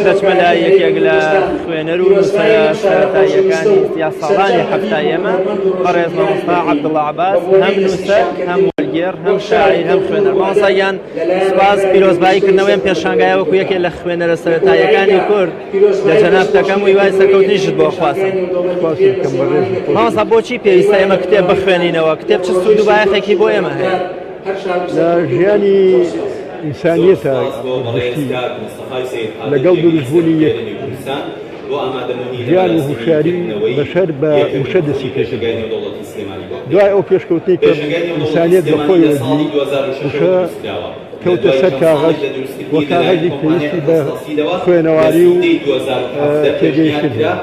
دەچمە لای یەکێک لە خوێنەر و نووسەرە سەرەتاییەکانی یا ساڵانی حەفتای ئێمە بەڕێز مامۆستا عەبدوڵڵا عەباس هەم نووسەر هەم وەرگێڕ هەم شاعیر هەم خوێنەر مامۆستا گیان سپاس پیرۆزبایی کردنەوەی ئەم پێشانگایە وەکو یەکێ لە خوێنەرە سەرەتاییەکانی کورد لە جەناب دەکەم و هیوای سەرکەوتنیشت بۆ خواستم مامۆستا بۆچی پێویستە ئێمە کتێب بخوێنینەوە کتێب چ سوود و بایەخێکی بۆ ئێمە هەیە لە ژیانی ئینسانیەتە گشتی لەگەڵ دروستبوونی یەک ژیان و هوشیاری بەشەر بە وشە دەستی پێکردووە. دوای ئەو پێشکەوتنەی کە ئینسانیەت بە خۆیەوە دی، وشە کەوتە سەر کاغەز و کاغەزیش پێویستی بە خوێنەواری و تێگەیشتن هەیە.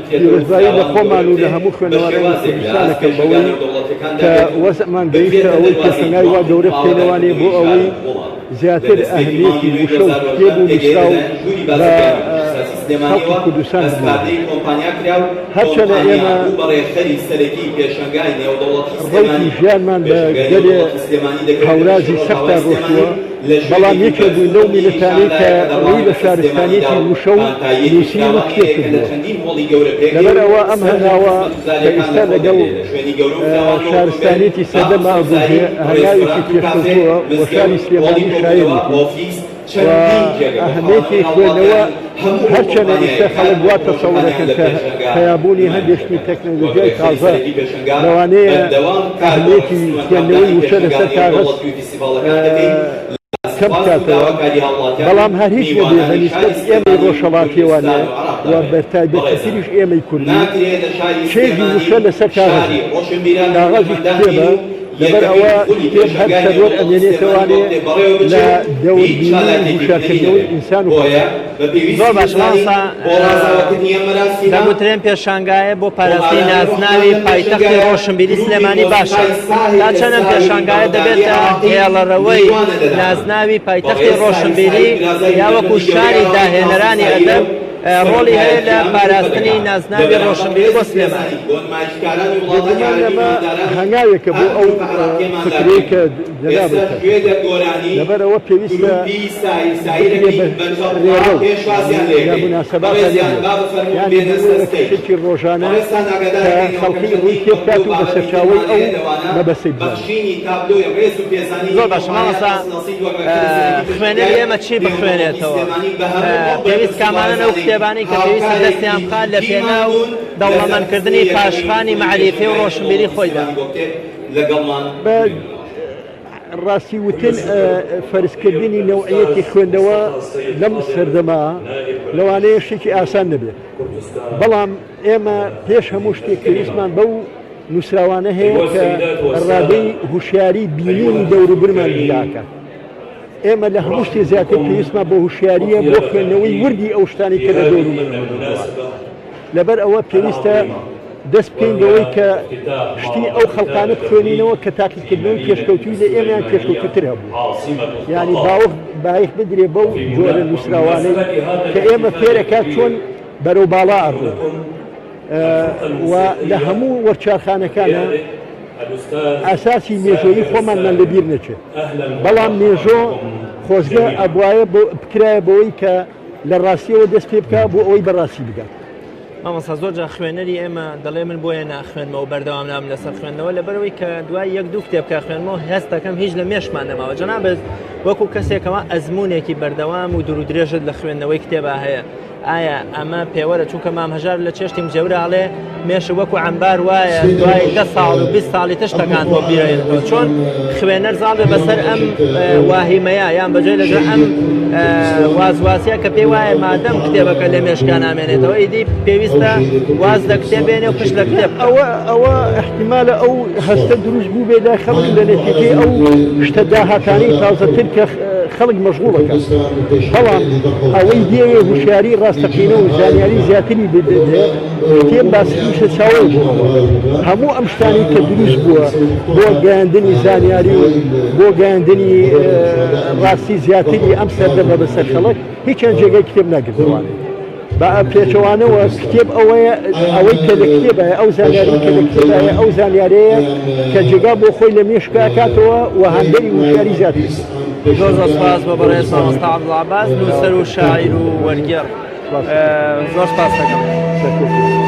پیرۆزبایی لە خۆمان و لە هەموو خوێنەوارانی کوردستان ئەکەم بەوەی کە وەزعمان گەیشتە ئەوەی پێشەنگای وا گەورە بکەینەوانێ بۆ ئەوەی زیاتر ئەهمیەتی وشە و کتێب و نووسراو بە خەڵکی کوردستان بگەیەنین. هەرچەنە ئێمە ڕەوتی ژیانمان بە گەلێ هەورازی سەختا ڕۆشتووە، بەڵام یەکێک بووین لەو میللەتانەی کە ڕووی لە شارستانیەتی وشە و نووسین و کتێب کردووە. لەبەر ئەوە ئەم هەنگاوە کە ئیستا لەگەڵ شارستانیەتی سەردەما ئەگونجێ، هەنگاوێکی پێشکەوتووە و شاری سلێمانی شایەنێتی و ئەهمیەتی خوێندنەوە هەرچەنە ئیستا خەڵک وا تەسەورەکەن کە پەیابوونی هەندێ شتی تەکنەلۆجیای تازە لەوانەیە ئەهمیەتی خوێندنەوەی وشە لەسەر کاغەز کەم بکاتەوە، بەڵام هەر هیچ نەبێ بە نیسبەت ئێمەی ڕۆژهەڵاتییەوانێ و بە تایبەتیتریش ئێمەی کوردی چێژی وشە لەسەر کاغەزە، کاغەزیش کتێبە، لەبەر ئەوە کتێب هەر سەروەر ئەمێنێتەوانێ لە دەوربینی و هوشیارکردنەوەی ئینسان و خەڵک. زۆر باشە مامۆستا، دەگوترێن پێشانگایە بۆ پاراستنی نازناوی پایتەختی ڕۆشنبیری سلێمانی باشە تا چەند ئەم پێشانگایە دەبێتە هێڵەرەوەی نازناوی پایتەختی ڕۆشنبیری یا وەکو شاری داهێنەرانی ئەدەب ڕۆڵی هەیە لە پاراستنی نازناوی ڕۆشنبیری بۆ سلێمانی؟ بێگومان ئەمە هەنگاوێکە بۆ ئەو فکرەی کە جەنابت لەبەر ئەوە پێویستە بکرێ بە رێڕەو لە موناسەباتا نەبێت یانی ببێ بە کەشێکی ڕۆژانە کە خەڵکی ڕووی تێ بکات و بە سەرچاوەی ئەو مەبەستەی بزانێت. زۆر باشە مامۆستا خوێنەری ئێمە چی بخوێنێتەوە پێویست کامانەن ئەو کتێبانەی کە پێویستە دەستیان بخات لە پێناو دەوڵەمەندکردنی پاشخانی مەعریفی و ڕۆشنبیری خۆیدا؟ بە ڕاستی وتن فەرزکردنی نەوعیەتی خوێندنەوە لەم سەردەمە لەوانەیە شتێکی ئاسان نەبێت، بەڵام ئێمە پێش هەموو شتێک پێویستمان بەو نووسراوانە هەیە کە ڕادەی هوشیاری بینینی دەوروبرمان زیاکات. ئێمە لە هەموو شتێ زیاتر پێویستمان بە هوشیاریە بۆ خوێندنەوەی وردی ئەو شتانەی کە لە دەوروبەرمان لەبەر ئەوە پێویستە دەست بکەین بەوەی کە شتی ئەو خەڵکانە بخوێنینەوە کە تاقیکردنەوەی پێشکەوتوی لە ئێمەیان پێشکەوتوتر هەبوو یعنی باوەخ بایخ بدرێ بەو جۆرە نووسراوانەی کە ئێمە فێرەکات چۆن بەرەو باڵا ئەڕۆین و لە هەموو وەرچارخانەکانە ئاساسی مێژۆیی خۆمانمان لەبیر نەچێت بەڵام مێژۆ خۆزگە ئەبواە بکرایە بەوەی کە لە ڕاستیەوە دەست پێ بکا بۆ ئەوەی بە ڕاستی بگات. مامۆستا زۆر جار خوێنەری ئێمە دەڵێ من بۆیە ناخوێنمەوە بەردەوام نابم لەسەر خوێندنەوە لەبەرەوەی کە دوای یەک دوو کتێب کە خوێنمەوە هەست دەکەم هیچ لە مێشمان نەماوە جەنابت وەکو کەسێکەوە ئەزمونێکی بەردەوام و دوور و درێژت لە خوێندنەوەی کتێبا هەیە ئایا ئەمە پێوەرە چونکە مام هەژار لە چێشتی مجێورە ئەڵێ مێشک وەکو عەمبار وایە دوای دە ساڵ و 20 ساڵی تر شتەکان بۆ بیرێنەوە چۆن خوێنەر زاڵ بێ بەسەر ئەم واهیمەیە یان بەجێ لەژە ئەم وازواسیە کە پێی وایە مادەم کتێبەکە لە مێشکا نامێنێتەوە ئیدی پێویستە واز لە کتێب بێنێ و پشت لە کتێب ئەوە ئەوە احتیمالە ئەو هەستە دروست بوو بێ لای خەڵک لە نەتیجەی ئەو شتە داهاتانەی تازەتر کە خەڵک مەشغوڵەکە بەڵام ئەوەی دێوێ هوشیاری ڕاستەقینە و زانیاری زیاتری بدرێ کتێب باسکردنی سەرچاوەیە بۆ ئەوە. هەموو ئەم شتانەی کە دروست بووە بۆ گەیاندنی زانیاری و بۆ گەیاندنی ڕاستی زیاتری ئەم سەردەمە بەسەر خەڵک هیچیان جێگای کتێب ناگرتەوانێت. بە پێچەوانەوە کتێب ئەوەیە ئەوەی کە لە کتێبایە ئەو زانیاری کە لە کتێبایە ئەو زانیارەیە کە جێگا بۆ خۆی لە مێشکا کاتەوە و هاندەری وشیاری زیاتر. زۆر زۆر سپاس بۆ بەڕێز مامۆستا عەبدوڵا عەباس نووسەر و شاعیر و وەرگێڕ زۆر سپاس دەکەم.